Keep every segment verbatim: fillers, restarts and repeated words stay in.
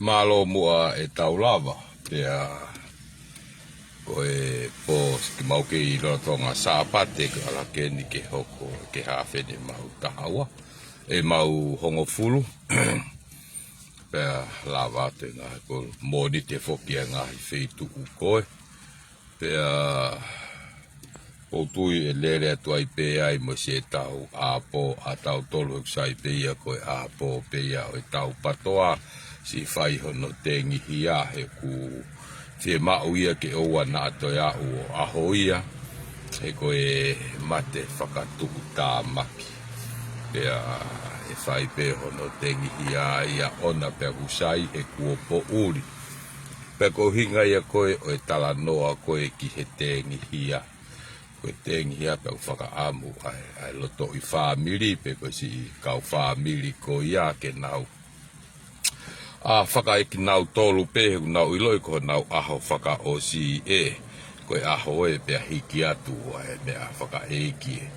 Mālō muʻa e tau lava, pea ko e pō ke mau kei lolotonga Sāpate ko e ʻaho ko eni ke hoko ke hafene mau taha ua, ʻe mau hongofulu, pea lava atu e ngaahi ko Mōnite foki e ngaahi feituʻu ko ē. Pea ʻoku ou tui ʻe lele atu ai pē ai mo siʻetau ʻapō ʻatautolu he ʻoku sai pē ia ko e ʻapō pē ia ʻo e tau patoa siʻi fai hono tengihia he ʻoku fiemaʻu ia ke ʻoua naʻa toe aʻu ʻo ʻaho ia he ko e mate fakatuʻutāmaki. Pea ʻe fai pē hono tengihia ia ʻona pea ʻoku sai he kuo poʻuli. Pea ko e ʻuhinga ia ko ē ʻo e talanoa ko ē ki he tengihia. Ko e tengihia pea ʻoku fakaʻamu ʻa e, ʻa e lotoʻi fāmili pe ko e siʻi kau fāmili ko ia ke nau ʻa fakaʻeiki nautolu pē he ʻoku nau ʻiloʻi ko honau ʻaho fakaʻosi ē. Ko e ʻaho ē pea hiki atu ʻa e meʻa fakaʻeiki ē.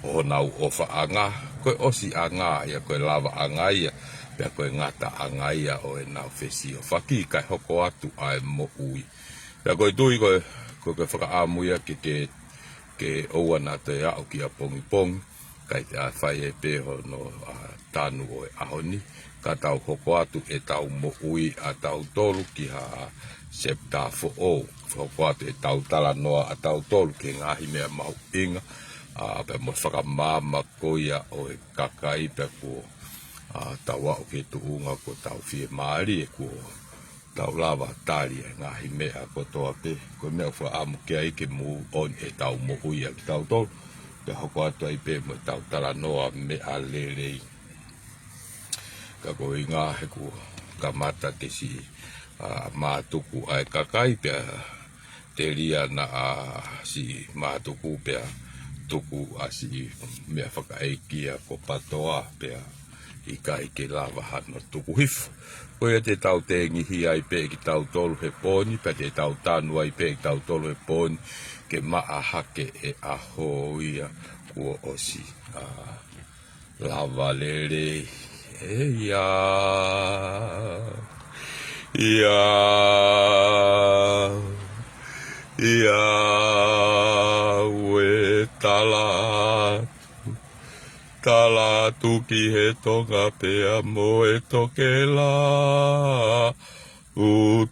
Ko honau ʻofaʻanga, ko e ʻosiʻanga ia, ko e lavaʻanga ia, pea ko e ngataʻanga ia ʻo ʻenau fesiofaki kae hoko atu ʻa e moʻui. Pea ko e tui ko e, ko e fakaʻamu ia ke, ke, ke ʻoua naʻa toe aʻu ki ʻapongipongi, kae ʻai fai ai pē hono, ʻa, tanu ʻo e ʻaho ni, ka tau hoko atu ʻetau moʻui ʻatautolu ki ha septa foʻou, hoko atu ʻetau talanoa ʻatautolu ki he ngaahi meʻa mahuʻinga, ʻa, pea mo e fakamaama ko ia ʻo e kakai pea kuo, ʻa, tau aʻu ki he tuʻunga kuo tau fiemālie kuo tau lava tali e ngaahi meʻa kotoa pē, ko e meʻa ʻoku fakaʻamu ki ai ke move on ʻetau moʻui ʻa kitautolu, pea hoko atu ai pē mo ʻetau talanoa meʻa lelei. Ka ko e ʻuhinga he kuo kamata ke siʻi, ʻa, mātuku ʻa e kakai pea telia naʻa siʻi mātuku pea tuku ʻa siʻi meʻa fakaʻeiki ia ko Patoa pea ʻikai ke lava hano tuku hifo. Ko ia te tau tengihia ai pē kitautolu he pō ni, pea te tau tanu ai pē kitautolu he pō ni, ke maʻa hake e ʻaho ia kuo ʻosi. ʻA, lava lelei, ē ia, ia, ia, ue tala atu. Tala atu ki he Tonga pea mo e Tokelau.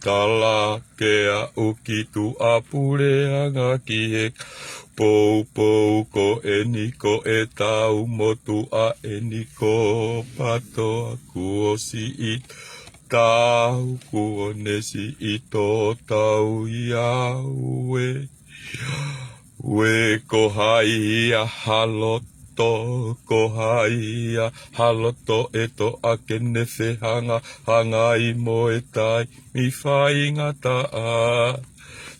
Tala ke aʻu ki tuʻapuleʻanga ki he poupou ko eni ko ʻetau motuʻa eni ko Patoa kuo ʻosi ʻi tau kuo ne siʻi tō tau ia ue. Ue ko hai ia ha loto, ko hai ia ha loto ʻe toʻa ke ne fehangahangai mo e taimi faingataʻa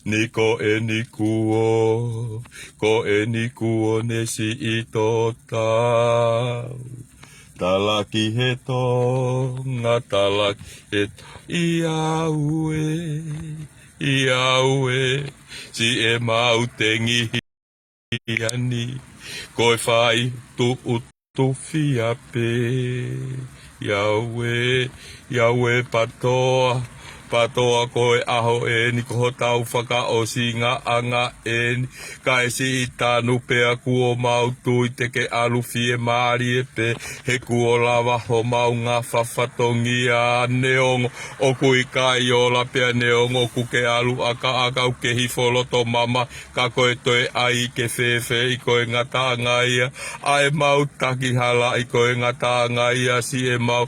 ni ko eni kuo, ko eni kuo ne siʻi tō tau. Tala ki he Tonga, tala ki he t-, ia ue, ia ue, siʻemau tengihia ni, ko e fai tuʻutufia pē, ia ue, ia ue Patoa, Patoa ko e ʻaho eni ko hotau fakaʻosingaʻanga eni, kae siʻi tanu pea kuo mau tui te ke ʻalu fiemālie pē, he kuo lava homau ngafa fatongia neongo ʻoku ʻikai ola pea neongo ʻoku ke ʻalu ʻakaʻaka ʻoku ke hifo loto mamahi, ka ko e toe ʻai ke fēfē ʻi ko e ngataʻanga ia, ʻa e mau taki hala ʻi ko e ngataʻanga ia siʻemau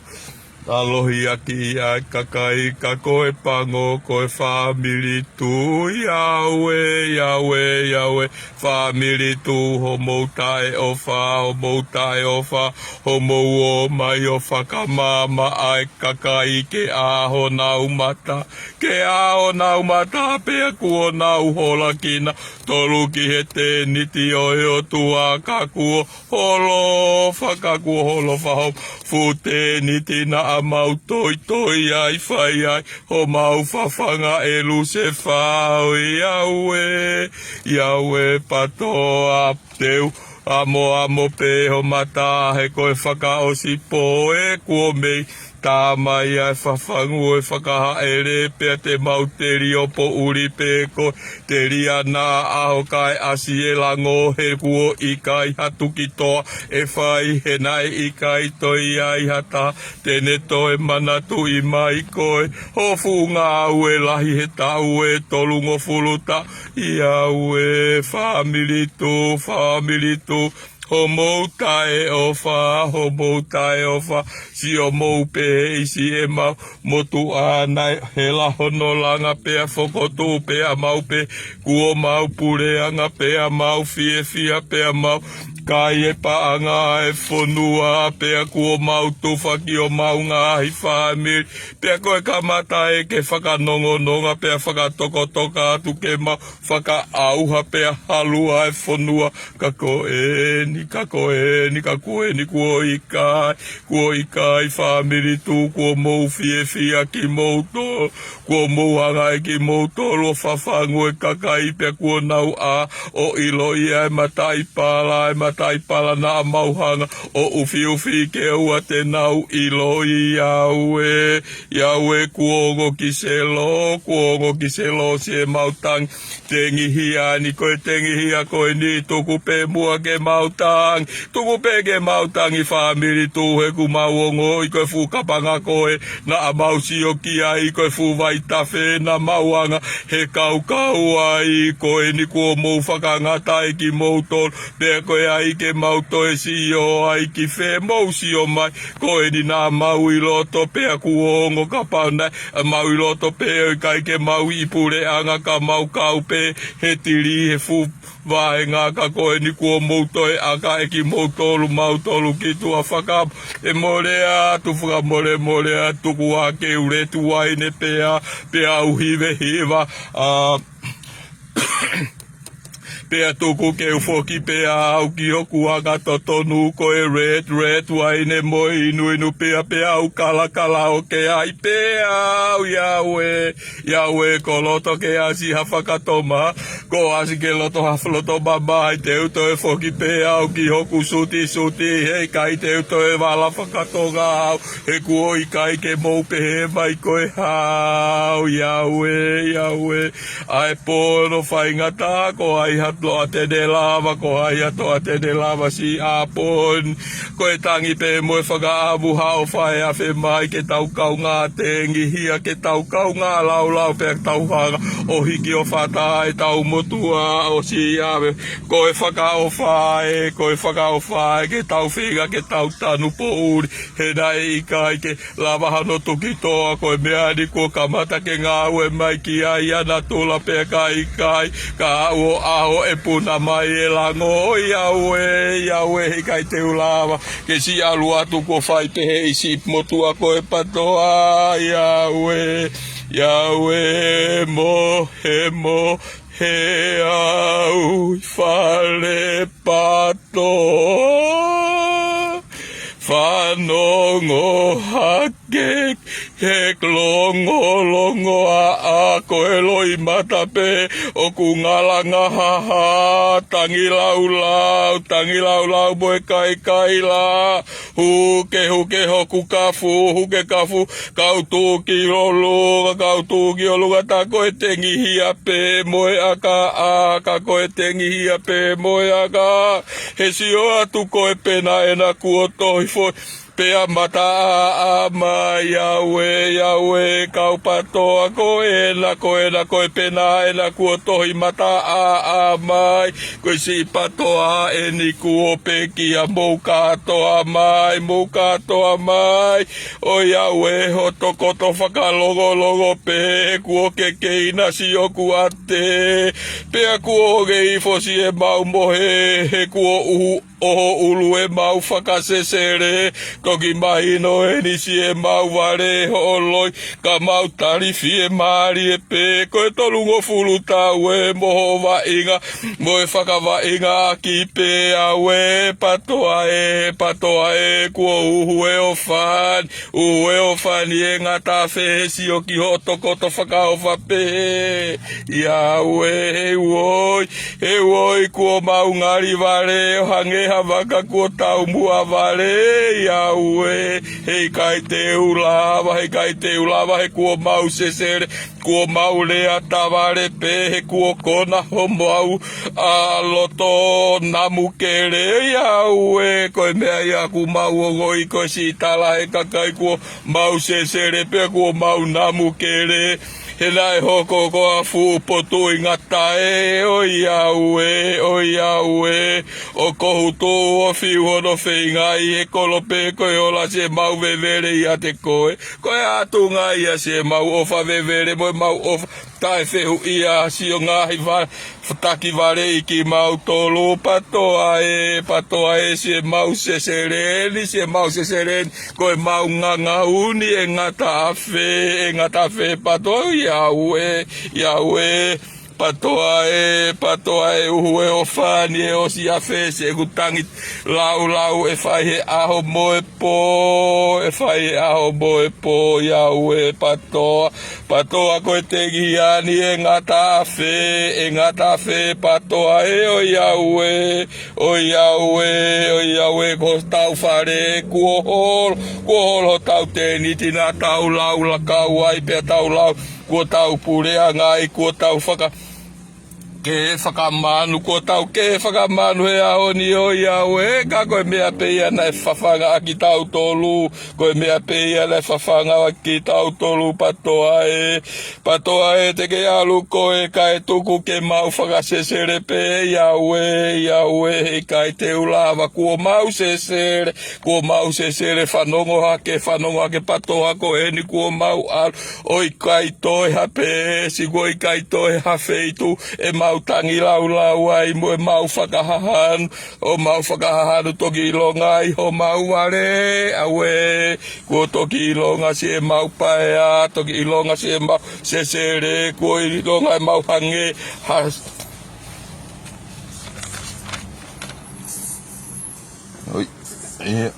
ʻalohiakiʻi ʻa e kakai ka ko e pango ko e fāmili tui ia ue, ia ue, ia ue, fāmili tui homou taʻeʻofa, homou taʻeʻofa, homou ō mai ʻo fakamaama ʻa e kakai ke ʻā honau mata, ke ʻā honau mata pea kuo nau hola kinautolu ki he tēniti ʻo e ʻOtua ka kuo holo faka kuo holo faho fuʻu tēniti naʻa mau toitoi ai fai ai homau fafanga ʻe Lusefā ʻo ia ue, ia ue Patoa teu amo amo pē ho mata he ko e fakaʻosi pō ē kuo mei Tā mai ʻa e fafangu ʻo e fakahaʻele, pea te mau telio poʻuli pē ko e telia naʻa ʻaho kae ʻasi e lango, he kuo ʻikai ha tukitoa ʻe fai, he naʻe ʻikai toe ʻi ai ha taha te ne toe manatuʻi mai koe. Ho fuʻu ngāue lahi he taʻu ʻe tolungofulu taʻu, ʻIaue, fāmili Tū, fāmili Tū, homou taʻeʻofa, homou taʻeʻofa, siʻomou pehē ʻi siʻemau motuʻa naʻe hela hono langa pea fokotuʻu pea mau pē, kuo mau puleʻanga pea mau fiefia pea mau kai e paʻanga ʻa e fonua pea kuo mau tufa ki homau ngaahi fāmili, pea ko e kamata ē ke fakanongononga pea fakatokotoka atu ke mau fakaʻauha pea halu ʻa e fonua, ka ko eni, ka ko eni, ka ko eni kuo ʻikai, kuo ʻikai fāmili Tū, kuo mou fiefia kimoutolu, kuo mou hanga ʻe kimoutolu ʻo fafangu e kakai pea kuo nau ʻā ʻo ʻiloʻi ʻa e mataʻipala, ʻa e mataʻipala naʻa mau hanga ʻo ʻufiʻufi ke ʻoua te nau ʻiloʻi. ʻIaue, ʻIaue, kuo ongo ki selo, kuo ongo ki selo siʻemau tangi, tengihia ni, ko e tengihia ko eni, tuku pē muʻa ke mau tangi, tuku pē ke mau tangi fāmili Tū, he kuo mau ongoʻi ko e fuʻu kapanga ko ē naʻa mau sio ki ai, ko e fuʻu vaitafe naʻa mau anga he kaukau ai, ko eni kuo mou fakangata ʻe kimoutolu, pea ko e ʻai ke mau toe sio ai ki fē, mou sio mai, ko eni naʻa mau ʻi loto pea kuo ongo, kapau naʻa mau ʻi loto pē ʻo ʻikai ke mau ʻi puleʻanga ka mau kau pē he tili he fuʻu vaʻinga, ka ko eni kuo mou toe ʻaka ʻe kimoutolu mautolu ki tuʻa. Faka e mole atu, fakamolemole atu, kuo ke u letu ai ne pea, pea u hivehiva, ʻa, pea tuku ke u foki pē au ki hoku anga totonu, ko e red, red wine mo e inuinu pea, pea u kalakala ʻo ke ai pē au. ʻIaue, ʻIaue, ko loto ke ʻasi ha fakatoma, ko ʻasi ke loto ha loto mamahi, te u toe foki pē au ki hoku suti, suti, he ʻikai te u toe vala fakatonga au, he kuo ʻikai ke mou pehē mai ko e hā au. ʻIaue, ʻIaue, ʻa e pō ʻoku faingataʻa, ko hai ha toʻa te ne lava, ko hai ha toʻa te ne lava siʻi ʻapō ni. Ko e tangi pē mo e fakaʻamu, haʻo fai afe mai ke tau kaungā tengihia, ke tau kaungā laulau pea tau hanga ʻo hiki ʻo fata ʻetau motuʻa ʻo siʻi ʻave. Ko e fakaʻofa ē, ko e fakaʻofa ē, ke tau feinga ke tau tanu poʻuli, he naʻe ʻikai ke lava hano tukitoa, ko e meʻa ni kuo kamata ke ngāue mai ki ai ʻa natula pea ka ʻikai, ka ʻoua ʻe puna mai e lango. ʻIaue, ʻIaue, he ʻikai te u lava ke siʻi ʻalu atu kuo fai pehē ʻi siʻi motuʻa ko e PTOA. ʻIaue, ʻIaue, mohe, mohe au ʻi fale PTOA. Fanongo hake he longolongo ʻaʻa, ko e loʻimata pē ʻoku ngalanga haha, tangi laulau, tangi laulau mo e kaikaila, huke, huke hoku kafu, huke kafu, kau tuʻu ki ʻolunga, kau tuʻu ki ʻolunga, tā ko e tengihia pē mo e ʻakaʻaka, ko e tengihia pē mo e ʻakaʻaka, he sio atu ko e pena ena kuo tohi foʻi pea mata ʻaʻa mai. ʻIaue, ʻIaue, kau PTOA, ko ena, ko ena, ko e pena ena kuo tohi mata ʻaʻa mai. Ko e siʻi PTOA eni kuo pekia, mou kātoa mai, mou kātoa mai. ʻOiauē, hoto koto fakalongolongo pē, kuo ke keina siʻoku ʻate. Pea kuo onge ifo siʻemau mohe, he kuo ʻuhu ʻoho ʻulu ʻemau fakasesele, toki mahino eni siʻemau vale hoʻo loi, ka mau tali fiemālie pē, ko e tolungofulu taʻu ē mo hoʻo vaʻinga, mo e fakavaʻinga ʻaki pē ʻAue, PTOA ē, PTOA ē, kuo uhu e ʻofa ni, uhu e ʻofa ni ʻe ngata fēfē he sio ki hoʻo tokoto fakaʻofa pē. ʻIaue, he uoi, he uoi kuo mau ngali vale ʻo hangē ha vaka kuo taumuʻa vale, ʻIaue, heʻikai te u lava, heʻikai te u lava, he kuo mau sesele, kuo mau lea tavale pē, he kuo kona homau ʻa loto namu kele, ʻIaue, ko e meʻa ia ʻoku mau ongoʻi, ko e siʻi tala ʻa e kakai kuo mau sesele pē, kuo mau namu kele, he naʻe hoko ko ha fuʻu potuʻi ngata ē, ʻOiauē, ʻoiauē, ʻo kohu tuʻu ʻo fiu hono feinga ʻi he kolope, ko e ola siʻemau vevele ʻiate koe, ko e ʻatunga ia siʻemau ʻofa vevele mo ʻemau ʻofa taʻefehuʻia, siʻo ngaahi va-, taki vale ʻi kimautolu, PTOA ē, PTOA ē, siʻemau sesele ni, siʻemau sesele ni, ko ʻemau ngangau ni ʻe ngata ʻafē, ʻe ngata ʻafē, PTOA, ʻIaue, ʻIaue, PTOA ē, PTOA ē, uhu e ʻofa ni ʻe ʻosi ʻafē, siʻeku tangi laulau ʻe fai he ʻaho mo e pō, ʻe fai he ʻaho mo e pō, ʻIaue, PTOA, PTOA ko e tengiani ʻe ngata ʻafē, ʻe ngata ʻafē, PTOA ē, ʻOiauē, ʻOiauē, ʻOiauē, ko hotau fale, kuo holo, kuo holo hotau tēniti naʻa tau lau lakau ai pea tau lau, kuo tau puleʻanga ai, kuo tau faka-, kehe fakamanu, kuo tau kehe fakamanu he ʻaho ni, ʻOiauē, ka ko e meʻa pē ia naʻe fafanga ʻa kitautolu, ko e meʻa pē ia naʻe fafanga ʻa kitautolu, PTOA ē, PTOA ē, te ke ʻalu koe kae tuku ke mau fakasesele pē, ʻIaue, ʻIaue, heʻikai te u lava, kuo mau sesele, kuo mau sesele, fanongo hake, fanongo hake, PTOA ko eni kuo mau ʻalu, ʻo ʻikai toe ha peesi, kuo ʻikai toe ha feituʻu ʻemau tangi laulau ai mo ʻemau fakahahanu, ʻo mau fakahahanu toki ʻilonga ai homau vale, ʻAuē, kuo toki ʻilonga siʻemau paea, toki ʻilonga siʻemau sesele, kuo ʻilonga ʻemau hangē ha-, ʻoi, ʻio.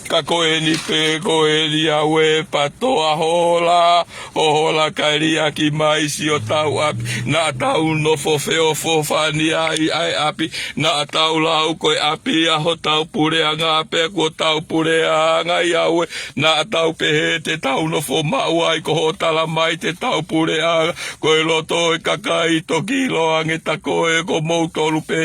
Ka ko eni pē, ko eni ʻAuē, PTOA, hola, ʻo hola kae liʻaki mai siʻotau ʻapi. Naʻa tau nofo feʻofoʻofani ai ʻa e ʻapi. Naʻa tau lau ko e ʻapi ʻa hotau puleʻanga pea kuo tau puleʻanga ʻi ʻAuē. Naʻa tau pehē te tau nofo maʻu ai ko hoʻo tala mai te tau puleʻanga. Ko e loto ʻo e kakai toki ʻiloange ta ko e ko moutolu pē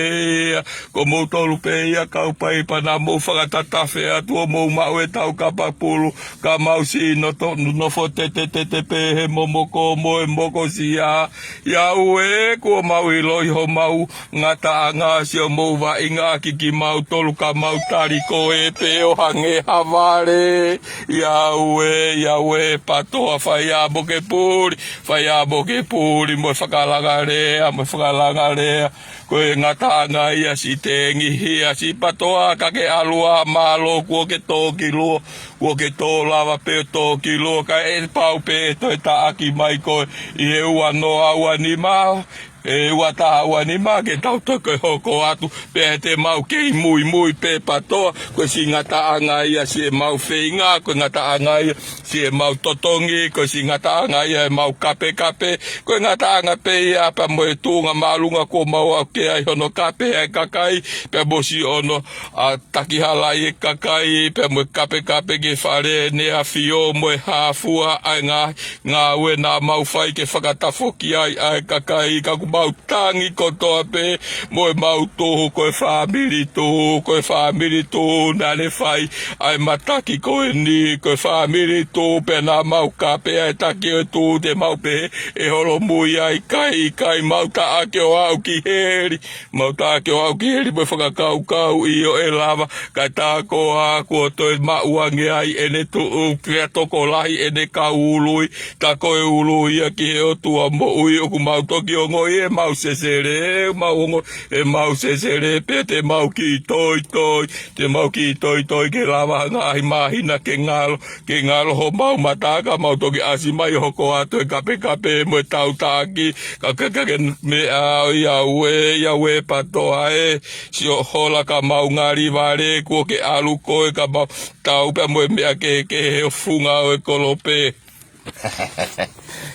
ia. Ko moutolu pē ia kau paipa naʻa mou fakatatafe atu ʻo mou maʻu e taukapa pulu, ka mau siʻi noto-, nofo tetetete pē he momoko mo e mokosia. ʻI ʻAuē, kuo mau ʻiloʻi homau ngataʻanga, siʻomou vaʻinga ʻaki kimautolu ka mau tali koe pē ʻo hangē ha vale. ʻI ʻAuē, ʻi ʻAuē, PTOA, fai ā mo ke puli, fai ā mo ke puli, mo e fakalanga lea, mo e fakalanga lea. Ko e ngataʻanga ia siʻi tengihia siʻi PTOA ka ke ʻalu ā mālō kuo ke tō ki luo, kuo ke tō lava pē ʻo tō ki luo kae ʻe pau pē ʻe toe taʻaki mai koe ʻi he ua noa ua nima, ʻe ua taha ua nima ke tau toki hoko atu pea te mau kei muimui pē PTOA, ko e siʻi ngataʻanga ia siʻemau feinga, ko e ngataʻanga ia siʻemau totongi, ko e siʻi ngataʻanga ia ʻemau kapekape, ko e ngataʻanga pē ia pea mo e tuʻunga māʻolunga kuo mau aʻu ki ai hono kape ʻa e kakai, pea mo siʻono ʻa takihalaʻi e kakai, pea mo e kapekape ki he fale ʻEne ʻAfio mo e hā fua ʻa e ngā-, ngāue naʻa mau fai ke fakatafoki ai ʻa e kakai, ka ʻoku mau tangi kotoa pē mo ʻemau tuhu, ko e fāmili tuhu, ko e fāmili tuhu naʻa ne fai ʻa e mataki ko eni, ko e fāmili tuhu pea naʻa mau kape ʻa e taki ʻo e tuhu te mau pehē ʻe holomui ai, ʻikai, ʻikai, mau taʻaki ʻo aʻu ki heli, mau taʻaki ʻo aʻu ki heli mo e fakakaukau ʻio ʻe lava, kae tā koā kuo toe maʻu ange ai ʻene tuʻu pea tokolahi ʻene kau ului, tā ko e ului ia ki he ʻOtua moʻui, ʻoku mau toki ongoʻi ʻemau sesele, mau ongoʻi ʻemau sesele, pea te mau kiʻi toitoi, te mau kiʻi toitoi ke lava ha ngaahi māhina ke ngalo, ke ngalo homau mata ka mau toki ʻasi mai ʻo hoko atu e kapekape mo e tautaʻaki, ka, ka, ka ke meʻa ʻo ʻi ʻAuē, ʻi ʻAuē PTOA ē, siʻo hola ka mau ngali vale, kuo ke ʻalu koe ka mau tau pea mo e meʻa kehekehe ʻo e funga ʻo e kolope.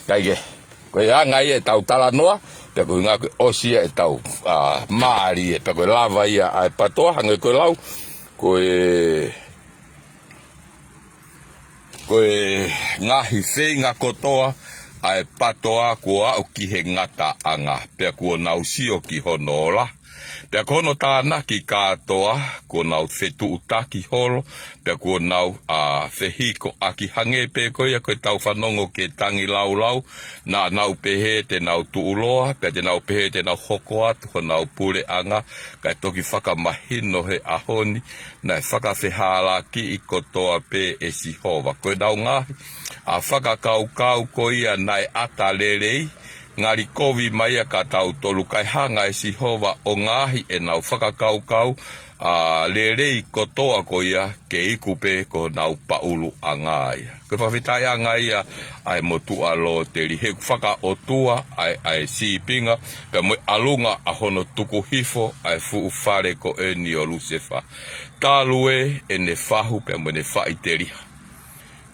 Kae kehe, ko e anga ia ʻetau talanoa, Pea ko e ʻuhinga ko e ʻosi ia ʻetau, ā, mālie, pea ko e lava ia ʻa e PATOA, hangē ko e lau, ko e, ko e ngaahi feinga kotoa ʻa e PATOA kuo aʻu ki he ngataʻanga, pea kuo nau sio ki hono ola. Pea ko hono tānaki kātoa, kuo nau fetuʻutaki holo, pea kuo nau, ā, fehiko ʻaki, hangē pē ko ia ko ʻetau fanongo ki he tangilāulau, naʻa nau pehē te nau tuʻuloa, pea te nau pehē te nau hoko atu honau puleʻanga, kae toki fakamahino he ʻaho ni, naʻe fakafehālaaki kotoa pē ʻe Sihova. Ko ʻenau ngaahi, ā, fakakaukau ko ia naʻe ʻata lelei, ngali kovi mai ia kia tautolu, kae hanga ʻe Sihova ʻo ngaohi ʻenau fakakaukau, ā, lelei kotoa ko ia ke iku pē ko honau paʻuluʻanga ia. Ko e fakafetaʻiʻanga ia ʻa e motuʻa loteli, he ʻoku fakaʻotua ʻa e, ʻa e sīpinga, pea mo e ʻalunga ʻa hono tuku hifo ʻa e fuʻu fale ko eni ʻo Lusefā. Talu ē ʻene fahu pea mo ʻene faʻiteliha.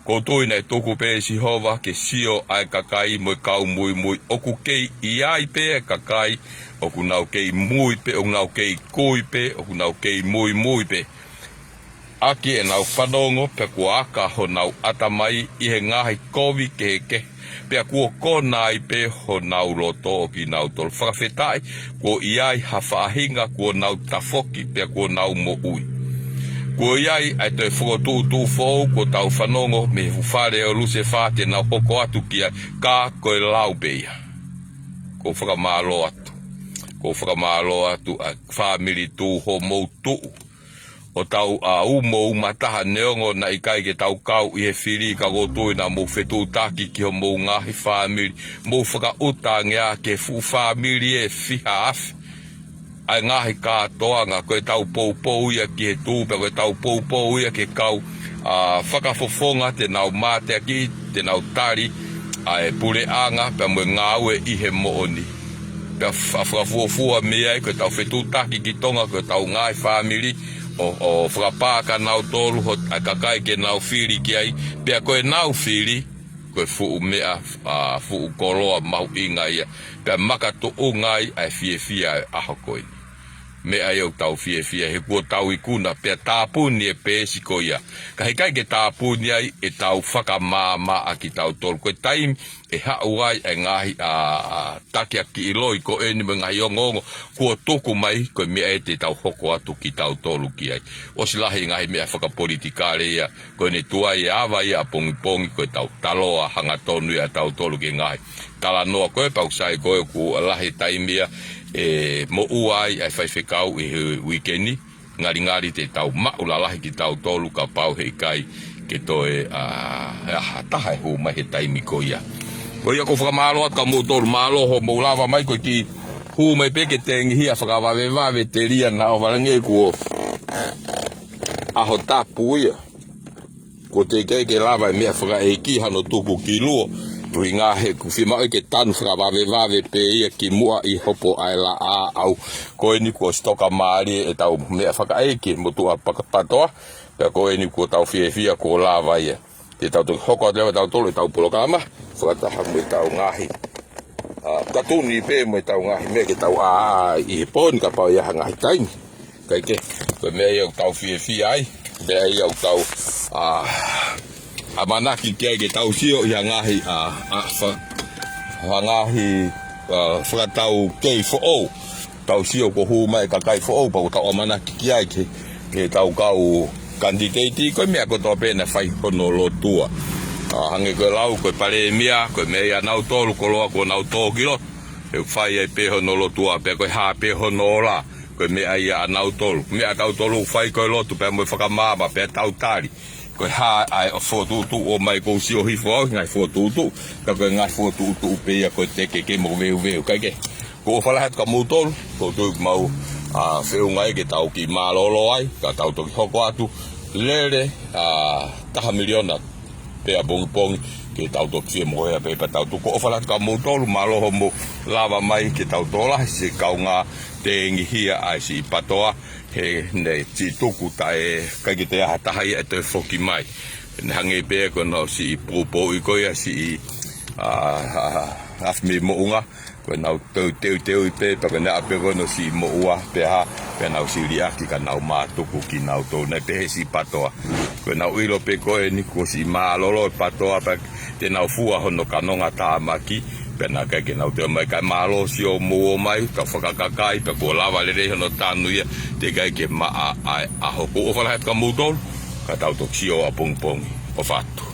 ʻOku ou tui naʻe tuku pē ʻe Sihova ke sio ʻa e kakai mo e kau muimui. ʻOku kei ʻi ai pē ʻa e kakai ʻoku nau kei mui pē, ʻoku nau kei kui pē, ʻoku nau kei muimui pē. ʻAki ʻenau fanongo, pea kuo aka honau ʻatamai ʻi he ngaahi kovi kehekehe, pea kuo kona ai pē honau loto ʻo kinautolu. Fakafetaʻi, kuo ʻi ai ha faʻahinga kuo nau tafoki, pea kuo nau moʻui. Kuo ʻi ai ʻa e toe fokotuʻutuʻu foʻou kuo tau fanongo mei he fuʻu fale ʻo Lusefā te nau hoko atu ki ai, ka ko e lau pē ia. ʻOku ou fakamālō atu. ʻOku ou fakamālō atu ʻa e fāmili Tūhoe, mou tuʻu ʻo tau ʻa uma uma taha, neongo naʻe ʻikai ke tau kau ʻi he fili, ka ʻoku ou tui naʻa mou fetuʻutaki ki homou ngaahi fāmili. Mou fakaʻuta ange ā ki he fuʻu fāmili ʻe fiha afe. ʻA e ngaahi kātoanga, ko ʻetau poupou ia ki he tuʻu, pea ko ʻetau poupou ia ki he kau, ā, fakafofonga te nau mateakiʻi, te nau tali ʻa e puleʻanga, pea mo e ngāue ʻi he moʻoni. Pea fa-, fakafuofua mei ai, ko ʻetau fetuʻutaki ki Tonga, ko ʻetau ngaahi fāmili, ʻo, ʻo fakapā kia nautolu, ho, ʻa e kakai ke nau fili ki ai, pea ko ʻenau fili, ko e fuʻu meʻa, ā, fuʻu koloa mahuʻinga ia, pea makatuʻunga ai ʻa e fiefia ʻo e ʻaho ko eni. Meʻa ia ʻoku tau fiefia, he kuo tau ikuna, pea tāpuni e peesi ko ia. Ka heʻikai ke tāpuni ai ʻetau fakamaama ʻa kitautolu. Ko e taimi ʻe haʻu ai e ngaahi, ā, ā, takiakiʻi loi ko eni mo e ngaahi ongoongo kuo tuku mai, ko e meʻa ia te tau hoko atu kitautolu ki ai. ʻOsi lahi e ngaahi meʻa fakapolitikale ia, ko ʻene tuai e ava ia ʻapongipongi, ko ʻetau taloa hangatonu ia ʻatautolu ki he ngaahi talanoa ko ē, pea ʻoku sai ko ē kuo lahi e taimi ia ʻe moʻua ai ʻa e faifekau ʻi he uike ni, ngalingali te tau maʻu lalahi kitautolu kapau heʻikai ke toe, ā, ʻe ha taha ʻe hū mai he taimi ko ia. Ko ia ʻoku ou fakamālō atu kia moutolu, mālō hoʻomou lava mai, ko e kiʻi hū mai pē ke tengihia fakavavevave telia naʻa ʻohovale ange kuo ʻaho tapu ia. Kuo teʻeki ai ke lava e meʻa fakaʻeiki hano tuku ki luo. Ko e ʻuhinga he ʻoku fiemaʻu ke tanu fakavavevave pē ia kimuʻa ʻi hopo ʻa e laʻā ʻau. Ko eni kuo ʻosi toka mālie ʻetau meʻa fakaʻeiki, motuʻa paka-, PATOA. Pea ko eni kuo tau fiefia kuo lava ia. Te tau toki hoko atu leva ʻa tautolu ʻetau polokalama fakataha mo ʻetau ngaahi, ā, katuni pē mo ʻetau ngaahi meʻa ke tau ʻā ʻi he pō ni kapau ʻe ʻi ai ha ngaahi taimi. Kae kehe, ko e meʻa ia ʻoku tau fiefia ai, meʻa ia ʻoku tau, ā, ʻamanaki ki ai ke tau sio ʻi ha ngaahi, ā, ā, fa-, ha ngaahi, ā, fakataukei foʻou. Tau sio kuo hū mai e kakai foʻou, pea ʻoku tau ʻamanaki ki ai ke, ke tau kau kanititeiti, ko e meʻa kotoa pē naʻe fai hono lotua. Ā, hangē ko e lau, ko e palēmia, ko e meʻa ia ʻanautolu, koloa kuo nau tō ki loto. ʻE fai ai pē hono lotua, pea ko e hā pē hono ola, ko e meʻa ia ʻanautolu. Meʻa ʻatautolu ʻoku fai ko e lotu, pea mo e fakamaama, pea tau tali. Ko e hā ʻa e fokotuʻutuʻu ʻomai, ʻoku ou sio hifo au he ngaahi fokotuʻutuʻu, ka ko e ngaahi fokotuʻutuʻu pē ia ko e teke ke mo veuveu, kae kehe. ʻOku ou ʻofa lahi atu kia moutolu, ʻoku ou tui ʻoku mau, ā, feʻunga ia ke tau kiʻi mālōlō ai, ka tau toki hoko atu, lele, ā, taha miliona pē ʻapongipongi, ke tau toki fie mokohia pē pea tau tuku. ʻOfa lahi atu kia moutolu, mālō hoʻomou lava mai ke tau tokolahi siʻi kaungā tengihia ʻa e siʻi PATOA, he naʻe siʻi tuku taʻe, ʻikai ke toe ʻi ai ha taha ia ʻe toe foki mai. Naʻe hangē pē ko ʻenau siʻi poupouʻi ko ia siʻi, ā, ā, ā, afi mei moʻunga, Ko ʻenau teu, teuteuʻi pē, pea ko ʻenau ʻai pē ko ʻenau siʻi moʻua, pea hā, pea nau siʻi liʻaki ka nau mātuku kinautolu, naʻe pehē siʻi patoa. Ko ʻenau ʻilo pē ko eni kuo siʻi mālōlō e patoa, pea te nau fua hono kanonga tāmaki, pea naʻe ʻikai ke nau toe ō mai, kae mālō siʻomo ō mai, ka fakakakai, pea kuo lava lelei hono tanu ia, teʻeki ai ke maʻa ʻa e ʻaho. Ko u ʻofa lahi atu kia moutolu, ka tau toki sio ʻapongipongi. ʻOfa atu.